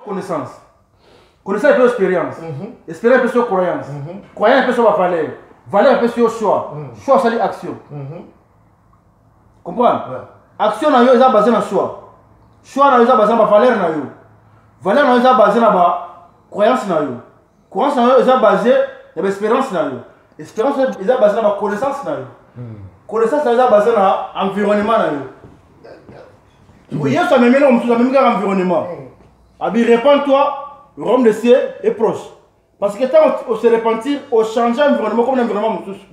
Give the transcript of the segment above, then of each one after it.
Connaissance, connaissance epe expérience. Expérience epesi yo croyance. Croyance epesi yo bavaleur. Valeur epesi yo choix. Choix osali action. Comprendre? Action na yo eza basé na choix. Choix na yo eza basé na bavaleur na yo. Valeur na yo eza basé na bacroyance na yo. Croyance na yo eza basé na baespérance na yo. Espérance eza basé na baconnaissance na yo. Connaissance na yo eza basé na environnement na yo. Yesu amemi eloko mosusu, amemi kaka environnement. Abi répands-toi, le royaume des cieux est proche, parce que ntango ose repentir, ochange environnement, komi na environnement mosusu.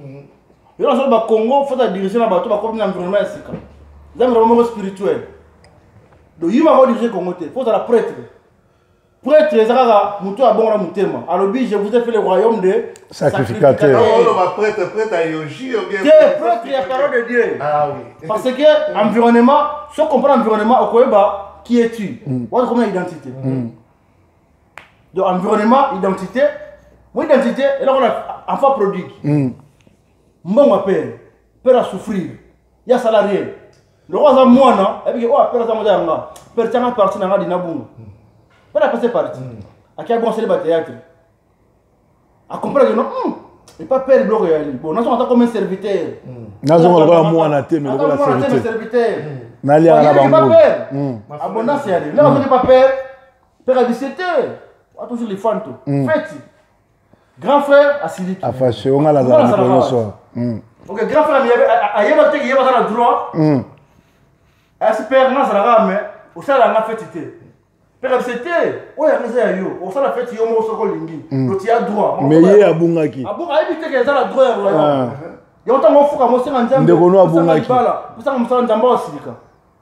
Yo nazo bakongo faut adirige na bato bakomi na environnement ya sika, eza environnement moko spirituel. Donc yuma kodirige Kongo te, faut ozala prêtre. Prêtre eza kaka moto abongola motema, alobi: "Je vous ai fait le royaume de sacrificateur." Oloba prêtre, prêtre ya Yoshi ou bien? Te, prêtre ya parole de Dieu. Ah oui. Parce que environnement, so comprendre environnement, okoyeba qui es-tu, wana komona identité. Donc environnement, identité. Mo identité eloko na enfant prodigue. Mbongo ya père, père asouffrir, ye asala rien. Loko aza mwana, ayebiki oyo père aza moza yanga, père tianga parti na nga dina bunga. Père apesi parti, aki abongo, asali bathéâtre, acomprendre que non, epa père biloko yali bon, nazonga ata comme un serviteur. Nazonga lokola mwana te, mais lokola serviteur. Serviteur. Naliaka na bango. Père abondance yali ndenge azoki pa père. Père abisi te wa toujours lifanto feti. Grand frère asiliki. Afashe onga nazala mikolo nyonso. Ok, grand frère ayeba te, yeba aza na droit. Asi père nga azalaka, mais osalanga feti te. Père abisi te, oyo yango eza ya yo, osala feti yo moko soki olingi. Donc tu as droit. Mais ye abungaki. Ayebi te ke eza na droit ya royaume. Yango ntango ofuka mosenga Nzambe, Ndeko no abungaki. Libala osanga mosala, Nzambe osilika.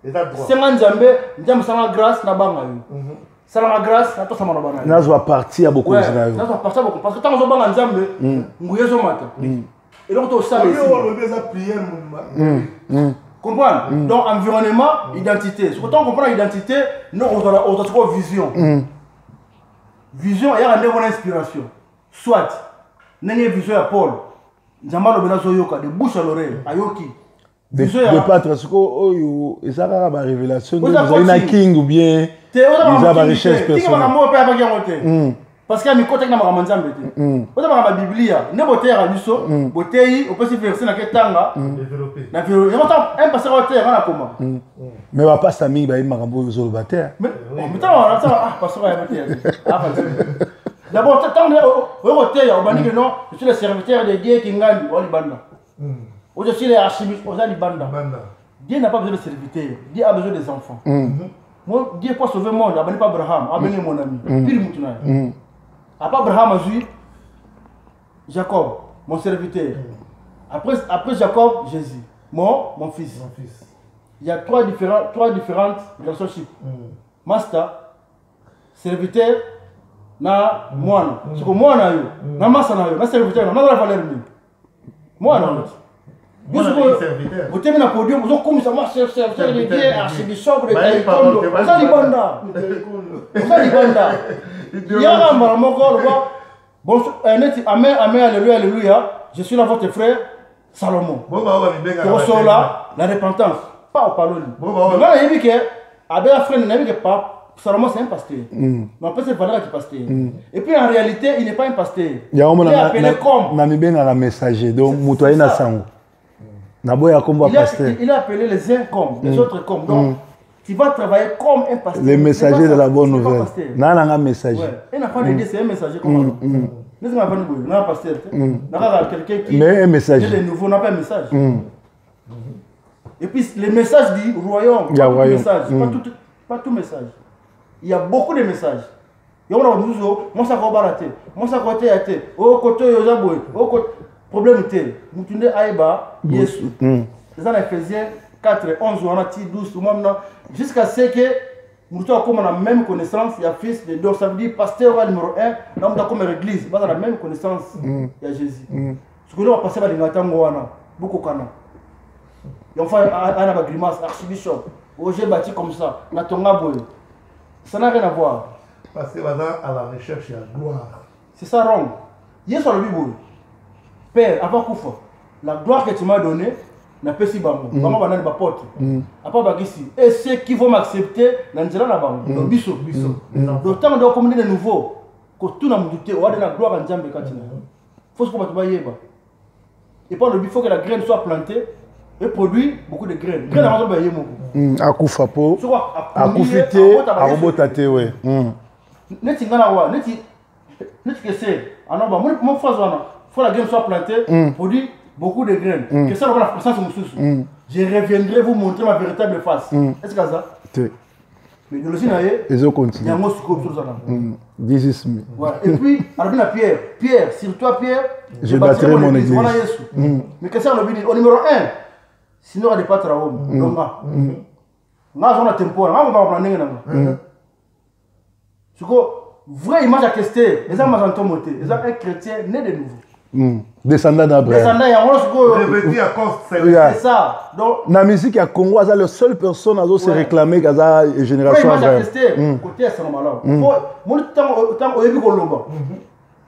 Eza droit. Senga Nzambe: Nzambe, salanga grâce nabanga yo, salanga grâce natosama na bana yo. Nazwa parti ya bokonzi na yo. Nazwa parti ya bokonzi, parce que ntango ozobanga Nzambe, nguya ezomata, eloko to osala. Oyo Esili. olobi eza prière moma. Comprendre? Donc environnement, identité. Soki ntango comprendre identité, no ozala, ozwa sikoyo vision. Vision eyaka ndenge wana, inspiration, soit ndenge vision ya Paul, Nzambe alobi, nazoyoka de bouche à l'oreille, ayoki. Vision De patre sikoyo oyo eza kaka barévélation nde Oza ozali na coaching. king ou bien Te, eza barecherche tika personnelle? Makambo oyo mpe ayabaki yango te, parce que amikotaki na makambo ya Nzambe te. Oza makambo ya Biblia nde boteyaka biso, boteyi, opesi verset nake tanga. Développé. Na yango ntango un pasteur oteyaka na koma. Mais bapasta mingi bayebi makambo oyo ozoloba te. Ah, pasteur ayeba teya te. Ah, d'abord ntango oyo koteya, obandi ke non, je suis le serviteur de Dieu Kingandi, oza libanda. O je suis le archiviste, oza libanda. Banda. Dieu n'a pas besoin de serviteurs, Dieu a besoin des enfants. Moi, Dieu pour sauver le monde, abandi pas Abraham, abenge mon ami pire mutu na ye. Après Abraham, azwi Jacob, mon serviteur. Après Jacob, Jésus, mon fils. Mon fils. Il y a trois différentes relationships: master, serviteur na mwana. Siko mwana yo na masa na yo na serviteur na nazala valeur nini? Mwana yo. Mwana ni serviteur. Otemi na podium, ozokumisa mwa serviteur de Serviteur Dieu, de Dieu. archibishop de Bayebi taekwondo. parole te, Oza libanda, oza libanda. Yaka mbala moko loba bon, neti amen, amen, alléluia, alléluia, je suis là, votre frère Salomon. Bo ba oyo bamibengaka. Tokosola la repentance pa opaloli. Bon, bah, ouais. Nga nayebi ke abela frère, nayebi ke pa Salomon, c'est un pasteur, mais après c'est valeur qui pasteur, et puis en réalité il n'est pas un pasteur. Yango Il est appelé comme na mibengaka messager, donc moto aye na ça. sango naboya kombo ya Il a, pasteur. il a appelé les uns comme les autres comme, donc tu vas travailler comme un pasteur. Les C'est messagers pas de ça, la bonne c'est pas nouvelle. pasteur. Na nanga messager. Ouais. Un enfant de Dieu, c'est un messager comme alors. Mais c'est un enfant de Dieu, non pasteur. N'a pas quelqu'un qui Mais un messager. est de nouveau, n'a pas un message. Et puis le message dit royaume, Il y a pas tout royaume. message, pas tout message. Il y a beaucoup de messages. Yango na mosusu, mwasi akobala te, mwasi akoteya te, oyo kote oyo oza boye, oyo kote problème te. Mutu nde ayeba Yesu. Eza na Éphésiens 4 11 wana ti 12 mwamna, jusqu'à ce que moto akóma na même connaissance ya fils de. Donc ça veut dire pasteur wa numéro 1 na moto akóma na église baza na même connaissance ya Jésus. Sikoyo bapasteur balingaka ntango wana bokokana. Yango fa ana bagrimace, archibishop oje bâti comme ça natonga boye, ça n'a rien à voir. Parce que baza à la recherche ya gloire. C'est ça wrong. Yesu alobi boye: "Père, avant kufa, la gloire que tu m'as donnée." Napesi bango. Bango banani bapote. Apa bakisi. Et ceux qui vont m'accepter na nzela na bango. Donc biso. Biso. Donc ntango nde okomi nde nouveau, kotuna motu te, oade na gloire ya Nzambe kati na yo. Faut sikoyo bato bayeba. Et puis alobi faut que la graine soit plantée et produit beaucoup de graines. Graine yango azoba ye moko. Akufa po Soko akundi akufi ye, te, abota ba Yesu. akobota te, we. Neti nga na wa neti kese anoba mo phrase wana, faut la graine soit plantée, produit beaucoup de graines. Que ça lokola sens mosusu, je reviendrai vous montrer ma véritable face. Est ce que aza Te. Mais idéologie na ye Ezocontinue. Yango sikoyo biso tozala. This is me. Voilà. Et puis, alobi na Pierre, Pierre, sur toi Pierre, je bâtirai mon église. Wana Yesu. Mais kese alobi nini? Au numéro 1, sinon ade patra homme donga nga aza na tempo wana, nga kobaka na ndenge na nga. Siko vraie image ya Kester eza mazantomo te, eza un chrétien né de nouveau. Descendant d'Abraham. Descendant yango wana sikoyo. Revêtu à corps céleste. Yeah. C'est ça, donc Na musique ya Congo, aza le seule personne azo se réclamer qu'aza vraie génération image ya Abraham. Kester côté ya sango malamu. Fo moni ntango oyebi koloba,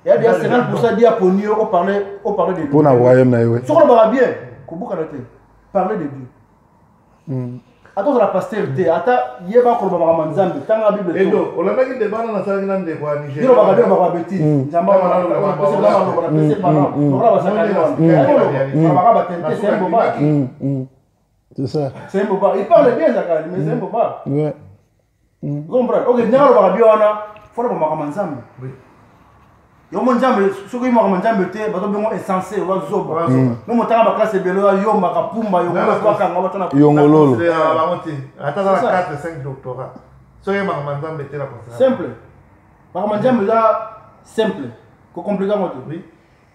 eya deya 50 dia poni yo oparle de Dieu. Mpona royaume na ye, we. Soki olobaka bien, kobukana te, parler de Dieu. Ata ozala pasteur te, ata yeba koloba makambo ya Nzambe, ntanga Bible to. Edo, olandaki débat wana nasalaki na ndeko ya Nigeria. Bilobaka bien, olobaka betise, Nzambe apesi maloba, napesi malamu lokola basakani wana balobaka batente, c'est un bobard. C'est ça. C'est un bobard, il parle bien Zakari, mais c'est un bobard. Comprendre? Ok, ndenge alobaka bien wana, fo loba makambo ya Nzambe. Yo mo Nzambe, soki oyi makambo ya Nzambe te, bato bengo insensé, oza zoba. No motanga baklasse ebele, oya yombaka pumba yongakanga batana. Yongololo. Naconsidéraka bango te. Ata aza C'est ça. na 4 5 doctorat. Soki makambo ya Nzambe te, na considéraka. Simple, makambo ya Nzambe eza simple, kocomplike yango te. Oui.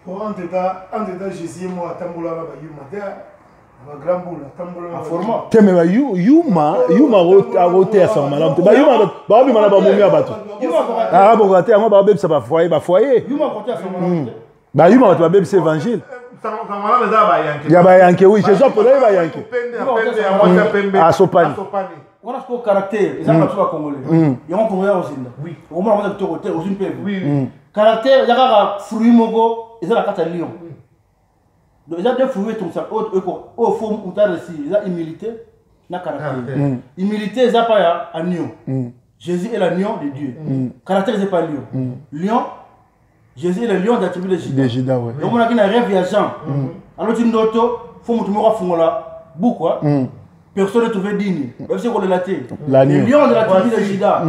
Po entre temps Jésus mo atambola na bayuma te, na bagrand boule atambola na Aforma. Te, me bayuma, yuma akoteya sango malamu te. Bayuma baobima na bamomi ya bato. Akoka te, yango baobebisa bafoyer, bafoyer. Yuma kote ya sango te. Bayuma bato babebisa évangile. Sango malamu eza ya bayanke. Ya bayanke, oui. Jésus aponaki bayanke. Pembe ya pembe ya mwasi ya pembe. Asopani. Asopani. Wana sikoyo caractère eza na biso bacongolais, yango congolais ya kozinda. Okomona mwasi ya kitoko te, ozwi mpe caractère eza kaka fruit moko eza na kati ya lion. Donc eza deux fruits etongisa oyo fo mutu réussir, eza humilité na caractère. Caractère. Humilité eza pa ya agneau. Jésus est l'agneau de Dieu. Caractère eza pa lion. Lion, Jésus est le lion de la tribu de Juda. De Juda, ouais. Omonaki na rêve ya Jean, aloti ndoto, fo motu moko afungola bukwa, personne n'est trouvé digne, bayebisi kolela te. L'agneau. Le lion de la tribu de Juda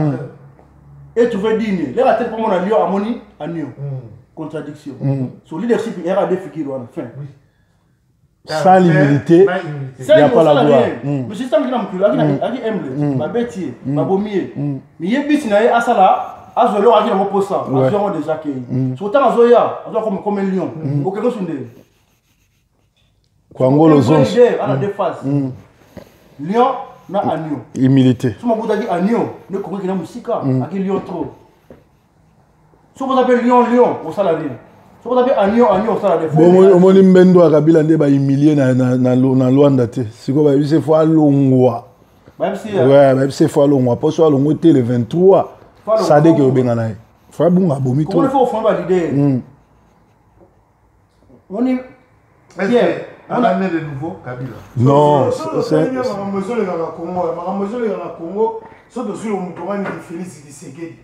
est trouvé digne. Lere ateli mpo mona lion, amoni agneau, contradiction. So leadership eyaka deux figure wana fin. Sans l'humilité, Na humilité. Il y a pas la gloire. Mais système kina mokili aki humble, babeti ye, babomi ye, mais ye bisi na ye asala, azwa eloko aki nango posa, azwi yango déjà kei. So ntango azoya, azwa comme un lion, okenge su ndenge. Kwangolo zonso. Ana deux faces, lion na agneau. Humilité. So mabutaki agneau nde kongo na mosika, aki lion trop. Soki oza mpe lion lion, osala rien. Soki oza mpe agneau agneau, osala rien. Bon, omoni mbendo ya Kabila nde bahumilie na Lwanda te. Sikoyo bayebisi fo alongwa. Bayebisi? Ouais, bayebisi fo alongwa, mpo so alongwe te le 23, Fo alongwa. Sadeke obenga na ye fo abunga, abomi. Komoni To fo ofanda baleader moni. Est-ce Pierre, que on a né de nouveau Kabila? Non. Makambo ezoleka na Congo, makambo ezoleka na Congo, so tozwi moto wani Félix Tshisekedi,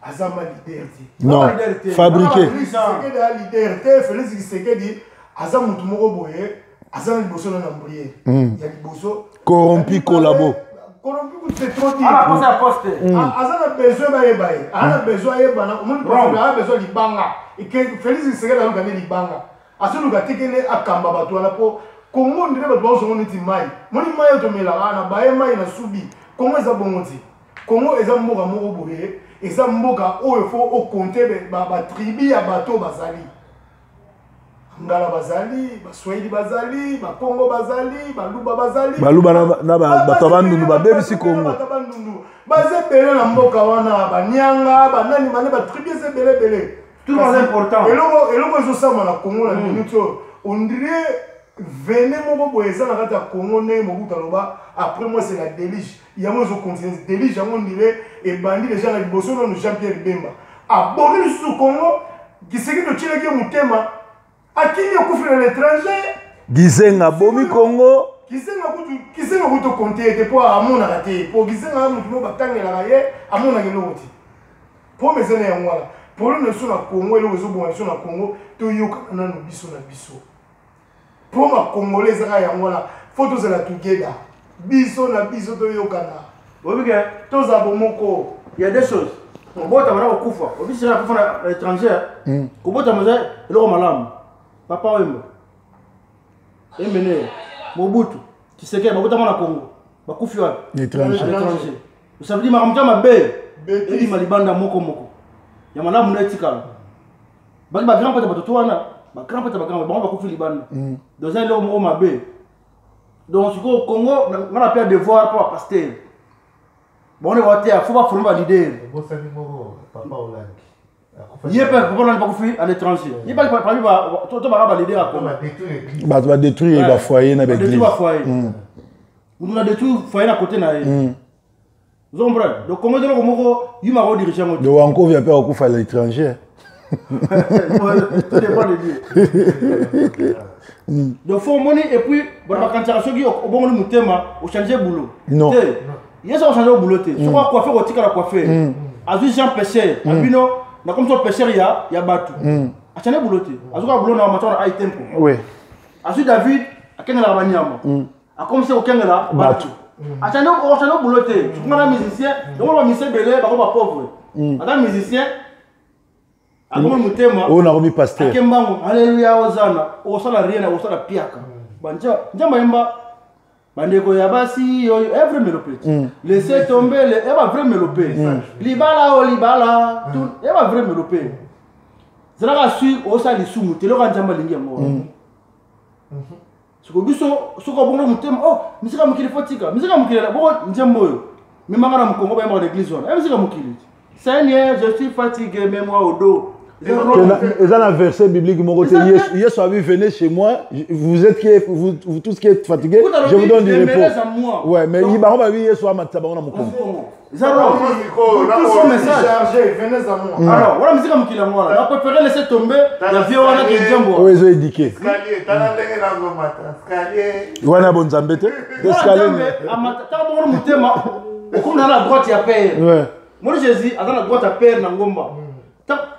aza ma leader te. Non, leader te. fabriqué. Félix Tshisekedi aza leader te. Félix Tshisekedi aza motu moko boye, aza na liboso na mbriere ya liboso. Corrompu, collabo. Corrompu kutu, c'est trop dire. Ana posa ya poste. Aza na besoin bayeba ye, aza na besoin ayebana. Omoni, aza besoin libanga. Félix Tshisekedi aluka nde libanga, azoluka te kende akamba bato wana, mpo Kongo ndenge bato bazongo neti mai. Moni mai oyo tomelaka na baye mai na subi. Kongo eza bongo ti. Kongo eza mboka moko boye, eza mboka oyo fo okonte batribu ya bato oyo bazali. Ngala bazali, Baswahili bazali, Bakongo bazali, Baluba bazali. Baluba na bato ya Bandundu babebisi Kongo. Bato ya Bandundu baza ebele na mboka wana, banianga, banani, bane, batribu eza ebele ebele. Tout le monde est important. Eloko ezosama na Congo na minute oyo, on dirait vene moko boye eza na kati ya Congo. Ndenge Mobutu aloba: "Après moi, c'est la déluge." Yango ezocontinue, déluge yango ondire ebandi déjà na liboso nanu. Jean Pierre Bemba abomi lisusu Congo. Tshisekedi otielaki ye motema, akimi, akufi na l'étranger. Gizenga abomi Congo. Kizenga kutu, kizenga kutu konte ye te mpo amonaka te, mpo kizenga motu mo batangelaka ye amonaka eloko te. Problème eza na yango wana. Problème na biso na Congo, eloko ezoboma biso na Congo, toyokana nanu biso na biso. Problème ya Congolais ezaka yango wana, faut tozala together. Biso na biso toyokana. Oyebi ke tozala bomoko. Il y a deux choses. Kobotama na kokufa. Obisi na kufa na étranger. Kobotama eza eloko malamu. Papa Wemba, Emene, Mobutu, Tshisekedi babotama na Congo. Bakufi wapi? Étranger. Étranger. Ça veut dire makambo ya mabe ebima libanda moko moko. Ya malamu na etikala. Baki ba grand père bato to wana, ba grand père ba grand bango bakufi libanda. Donc eza eloko moko mabe. Donc sikoyo Congo nga na pia devoir pour pasteur. Bon, on va te faut ba former ba leader. Obosani moko papa Olangi. Ye pe papa Olangi bakufi à l'étranger. Ye ba parmi ba to to ba ba leader à Congo. Bato ba détruire ba foyer na ba église. Ba détruire ba foyer. Mutu na détruire foyer na côté na ye. Vous comprenez? Donc Congo eloko moko yuma ko diriger ngo. De Wankovia pe akufa à l'étranger. Tout dépend de Dieu. Donc faut moni et puis bon ba kanisa soki obongoli motema o changer boulot. Non. Ye so changer boulot te. Soko coiffeur otikala coiffeur. Azui Jean pêcheur, abino na comme so pêcheur ya ya batu. A changer boulot te. Azuka boulot na matona ai tempo. Oui. Azui David akengela ba nyama. A comme so okengela batu. A changer o changer boulot te. Soko na musicien, donc ba musicien belé ba ko ba pauvre. Ata musicien akomi motema oyo nakomi pasteur akembango alleluya ozana okosala rien okosala piaka banja nzambe ayemba bandeko ya basi oyo e vrai mélopée laissez tomber le e ba vrai mélopée libala o libala tout e ba vrai mélopée zalaka su osala lisumu te eloko nzambe alingi yango wana siko biso soki obongo motema oh misika mokili fo tika misika mokili boko nzembo oyo memanga na mokongo bayembaka na église wana e misika mokili. Seigneur, je suis fatigué, mets-moi au dos. Eza na verset biblique moko te. Yesu abi venez chez moi, vous êtes qui, vous, vous tous qui êtes fatigués, je vous donne du repos. Ouais, mais bango babi Yesu amatisa bango na mokongo. Eza chargé, venez à moi. Alors, voilà misika mokili yango wana. Na préféré laisser tomber ya vieux wana ke nzembo. Oyo ezo éduquer. Escalier, tala ndenge nazomata. Escalier. Wana bonzambe te. Escalier. Amata bongo motema okomi na droite ya père. Ouais. Moi Jésus aza na droite ya père na ngomba.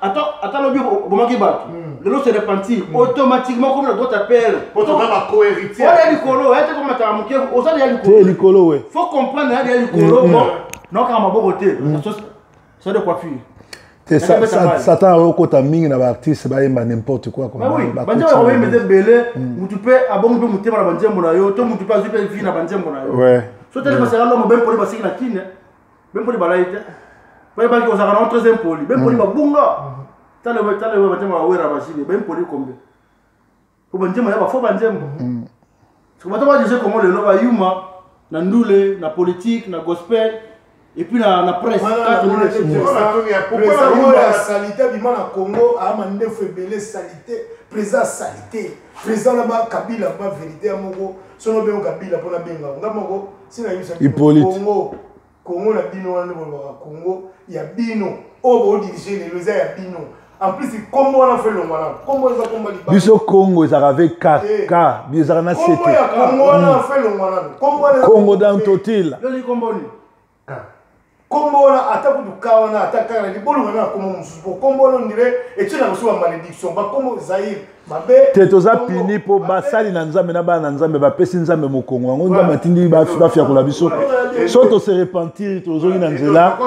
Ata lobi obomaki bato. Lelo se repentir automatiquement comme na droite ya père. Po toza ba co-héritier. Oya likolo, oya te komataka moke, oza ya likolo. Te likolo we. Faut comprendre ya likolo bon. Nokaka maboko te. Ça de coiffure. Te Satan akokota mingi na baartiste bayemba n'importe quoi. Bah oui, banzembo bayemba ete ebele, mutu mpe abongi mpe motema na banzembo na yo, to mutu mpe azwi mpe vie na banzembo na yo. Ouais. So tali basaka lomo bempoli basiki na kine, bempoli balai te. Bayebaki kozalaka na très impoli, bempoli babunga. Tala tala banzembo bawera basili, bempoli kombe. Po banzembo ya bafo banzembo. Soki bato ba Jésus Congo lelo bayuma na ndule, na politique, na gospel, et puis na presse. Président oyo ya salite abima na Congo, ayama ndefu ebele salite, président salite, président na ba Kabila ba vérité ya moko, sono bengo Kabila mpona benga nga moko sina yebisa Congo, Congo na bino wana nde bolobaka Congo ya bino oyo bodirige lelo eza ya bino. En plus kombo wana fe longwa na kombo eza kombo libanda. Biso Congo ezalaka avec K, K, ezalaka na C te. Kombo ya Congo wana fe longwa na kombo wana. Congo dans Totila. Loli kombo ni. Kombo wana ata kutu ka wana ata kaka libolonga na kombo mosusu po kombo wana on dirait etie na biso ba malédiction ba kombo Zaïre mabe. Te toza puni po basali na Nzambe na bana na Nzambe bapesi Nzambe mokongo yango Nzambe atindi bafiakola biso. So to se repentir tozongi na nzela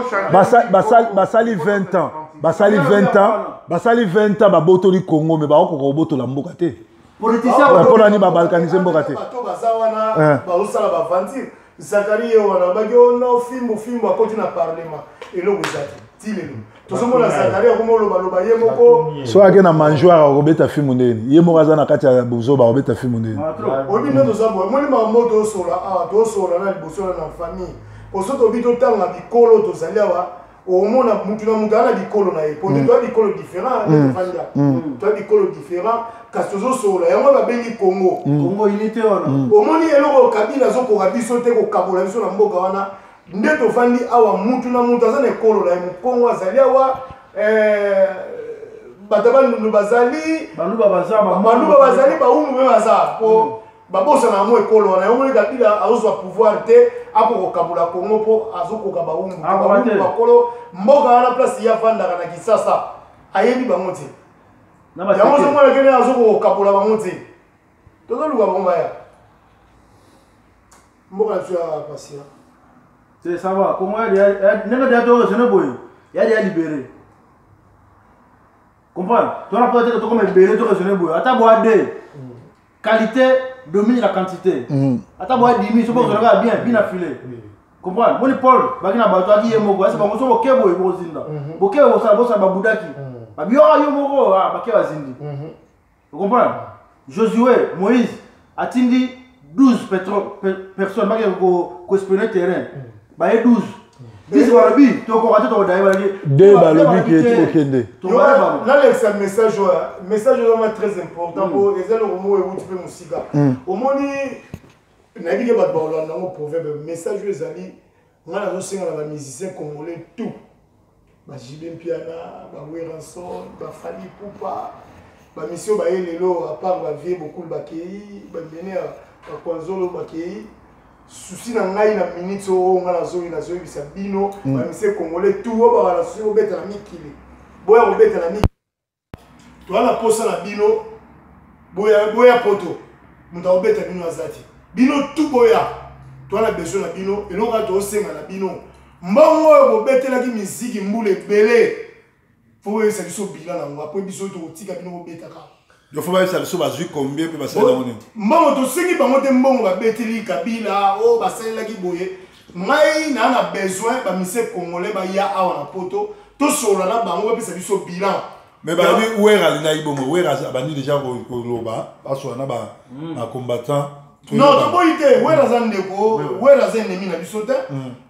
basali 20 ans. Basali 20 ans, basali 20 ans babotoli Congo mais bakokoka kobotola mboka te. Politicien mpona nini babalkanize mboka te. Bato baza wana bazosala baventure. Zakari ye wana baki ono fimbu fimbu akoti na parlement eloko eza te ti lelo tozomona Zakari akoma olobaloba ye moko so ake na mangeoire akobeta fimbu ndeni ye moko aza na kati ya buzoba akobeta fimbu ndeni. Oyebi nde toza boye omoni makambo tozosola awa tozosola na liboso na famille poso tobi totanga bikolo tozali awa omona mutu na mutu aza na bikolo na ye po nde toya bikolo différent nde tofandi awa toya bikolo différent kasi tozosola yango babengi Congo. Congo unité wana. Omoni eloko Kabila azokoka biso te kokabola biso na mboka wana nde tofandi awa mutu na mutu aza na ekolo na ye Mokongo azali awa bato bandundu bazali Baluba baza Baluba bazali Baumbu mpe baza po. Babosana yango ekolo wana. Yango moni Kabila azozwa pouvoir te, akokokabola Congo mpo azokoka bawumbu te. Bawumbu bakolo mboka wana, place ye avandaka na Kisasa ayebi bango te. Yango ozomona kene azokokabola bango te. Tozoluka bango baya mboka na biso ya pasia. C'est ça va. Congo ndenge deya to raisonner boye, ya deya libéré. Comprendre? Tona po te tokoma ebele to raisonner boye. Ata boa deux. Qualité domine la quantité. Ata boa dimi soki ozalaka bien, bien affilé. Comprendre? Moni Paul baki na bato aki ye moko, asa bango soki oke boye bozinda. Boke bosala bosala babudaki. Babi oh yo moko, ah bake bazindi. Vous comprenez? Josué, Moïse atindi 12 personnes baki ko ko espionner terrain. Ba ye 12. 10 balobi tokoka te tokodaye balobi. Deux balobi ke tokende. Nalekisa message oyo, message oyo eza très important mpo eza eloko moko ewuti mpe mosika. Omoni nayebi ke bato bakolanda yango proverbe. Message oyo ezali ngai nazosenga na bamusicien congolais tout, ba JB Mpiana, ba Werrason, ba Fally Ipupa, ba mission baye lelo, à part ba vieux Bokul bakei, ba mene ya ba Kwanzolo bakei. Souci na ngai na minute oyo ngai nazoyi nazoyebisa bino, ba mission congolais tout oyo baka na souci kobeta na mikili, boya kobeta na mikili, toza na posa na bino, boya boya poto, moto akobeta bino aza te. Bino tout boya, toza na besoin na bino. Eloko kaka tozosenga na bino, mbongo oyo bobetelaki miziki mbula ebele, fo boyebisa biso bilan nango, apres biso tokotika bino bobetaka. Yo fo bayebisa biso bazwi combien mpe basali yango nini. Mbongo tosengi bango te, mbongo babeteli Kabila oyo basalelaki boye. Ngai naa na besoin bamise congolais baya awa na poto, tosolola na bango, bapesa biso bilan. Mais balobi Wera alingaki bongo. Wera abandi déjà koloba basola na bacombattant. Non, toboyi te, Wera aza ndeko, Wera aza ennemi na biso te,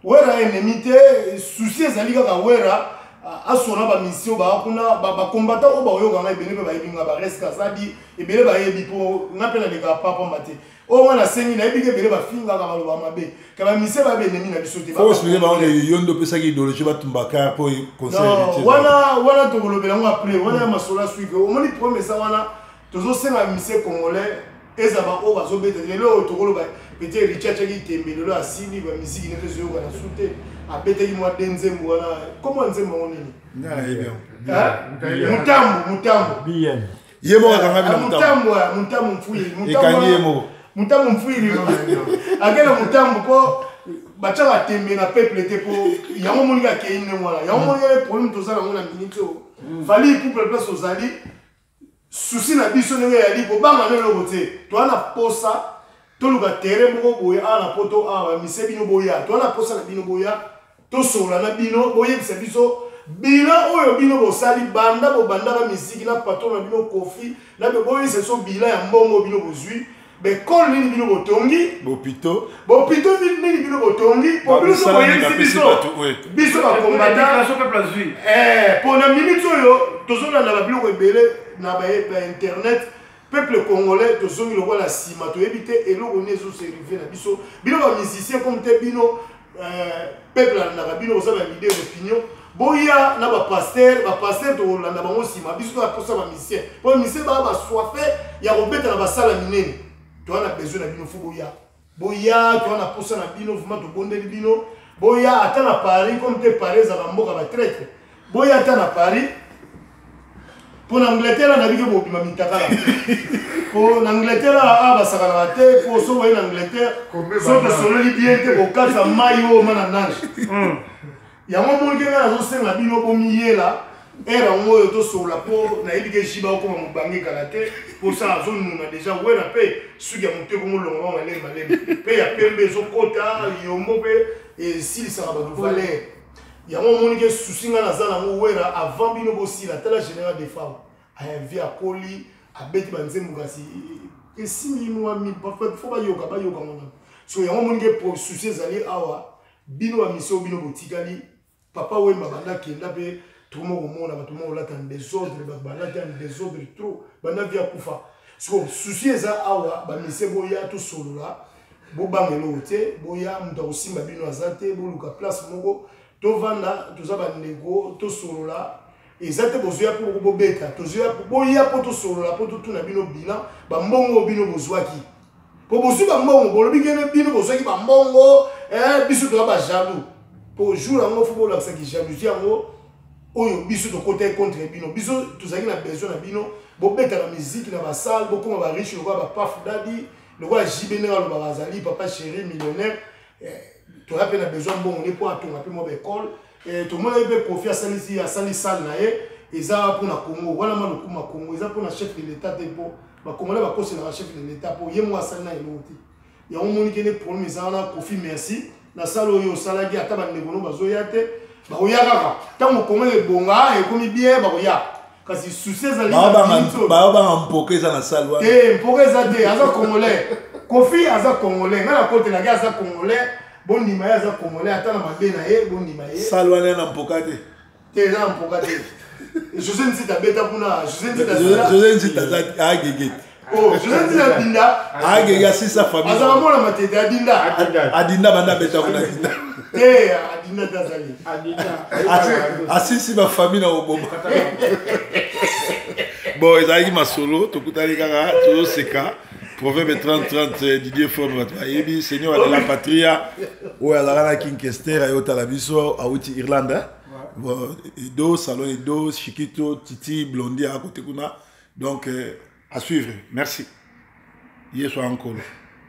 Wera ennemi te. Souci ezali kaka Wera asola bamission baa kuna, bacombattant oyo baoyoka ngai ebele mpe bayebi ngai, bareske azadi ebele bayebi mpo ngai mpe nalekaka pa pamba te. Oyo ngai nasengi, nayebi ke ebele bafingaka, baloba mabe ke bamisie bayebi ennemi na biso te. Faut expliquer bango ke yo nde opesaki idéologie batumbaka mpo conseil. Wana wana tokolobela yango après, wana ya masolo ya suive. Omoni problème eza wana, tozosenga misie congolais eza baoyo bazobeta lelo oyo tokoloba pete Richard atiaki tembe lelo asili bamisiki nete ezoyoka na su te. Abetaki mwa de nzembo wana, komwa nzembo yango nini? Mutambu, mutambu. Ye moko akangami na mutambu, mutambu mfwili ekangi ye moko. Mutambu mfwili akenda mutambu mpo batiaka tembe na peuple te, mpo yango moninga akei ndenge wana. Yango moninga problème toza nango na minute oyo, Fally Ipupa place ozali, souci na biso ndenge yali kobanga na eloko te. Toza na posa toluka terrain moko boye awa na poto awa, bamise bino boya, toza na posa na bino boya, tosolola na bino, boyebisa biso bilan oyo bino bosali banda bobandaka miziki na patron na bino Kofi na boyebisa biso bilan ya mbongo bino bozwi, bekole nini bino botongi, bopito bopito nini bino botongi, po bino so boyebisi biso, biso bacombattant mpo na minute oyo tozolanda babiloko ebele na bainternet. Peuple congolais tozongi lokola nsima, toyebi te eloko nini ezoserive na biso. Bino bamusicien comme te bino peuple alandaka bino, boza baleader d'opinion, boya na bapaster, bapaster tokolanda bango nsima. Biso toza posa bamusicien, po bamusicien baa basoife ya kobeta na basala minene. Toza na besoin na bino, fo boya, boya, toza na posa na bino vraiment, tobondeli bino boya ata na Paris, comme te Paris ezalaka mboka batraître, boya ata na Paris. Mpo na Angleterre nayebi ke bobima mitakala, mpo na Angleterre awa basakanaka te, mpo so boye na Angleterre so tosololi bien te, bokatisa mai oyo ma na nage. Yango monike ngai nazosenga bino bomiyela ere yango oyo tosolola, mpo nayebi ke jiba okoma mobange kala te, mpo sa azonuna deja. Wera mpe suki ya motu ekomolonga bango malembe malembe, mpe ya pembe ezokota yombo mpe esilisaka bato valeur. Yango omoni ke susi ngai naza nango Wera avant bino bosila. Tala général Defao ayanvi akoli abeti banzembo kasi esimbi mwa fo bayoka bayoka ngo nano. So yango omoni ke susi ezali awa, bino bamisio bino botikali. Papa Wemba banda kenda mpe tokoma komona bato moko olata en désordre, bato balati en désordre trop banda vi akufa. Siko susi eza awa, bamisie boya tosolola, bobanga eloko te, boya, moto akosimba bino aza te. Boluka place moko tovanda, toza bandeko, tosolola. Eza te bozoya mpo bobeta, tozoya boya mpo tosolola, mpo totuna bino bilan bambongo oyo bino bozwaki. Po bozwi bambongo, bolobi kene bino bozwaki bambongo, eh, biso toza ba jaloux. Po jour yango fo bolakisaki jalousie yango oyo biso tokotaki contre bino. Biso tozalaki na besoin na bino, bobetaka musique na ba salle, bokoma ba riche lokola ba Puff Daddy, lokola JB ndenge alobaka azali papa chéri millionnaire. Eh, toza mpe na besoin mbongo nde mpo atonga mpe mwa ba école. Eh, tomonaki mpe Koffi asalisi asali salle na ye eza mpona Congo wana ma lokuma Congo eza mpona chef de l'État te mpo bakongolais bakoselaka chef de l'État mpo ye moko asali na eloko te. Yango omoni kende problème eza wana. Koffi, merci na sala oyo osalaki, ata bandeko no bazoya te, bakoya kaka ntango Congo ebonga, ekomi bien, bakoya. Kasi souci ezali baobanga mpoka eza na salle wana te, mpoka eza te. Aza congolais, Koffi aza congolais, ngai nakotelaki aza congolais, bondima ye aza congolais, ata na mabe na ye bondima ye. Salle wana na mpoka te. Te, eza na mpoka te. José Nzita abeta kuna, José Nzita. José Nzita aza agege. Oh, José Nzita adinda. Agege asisa famille. Azala mwana matete, adinda. Adinda banda abeta kuna, adinda. Te, adinda te, azali. Asisi bafamille na koboma. Bon, ezalaki masolo, tokutani kaka, tozoseka. Proverbe 30 30, Didier Forme, bato bayebi seigneur de la patria oyo azalaka na King Kester, ayotala biso, awuti Irlande. Bon, Edo Salon, Edo Chikito, Titi Blondi akote kuna. Donc à suivre, merci. Yesu ankolo.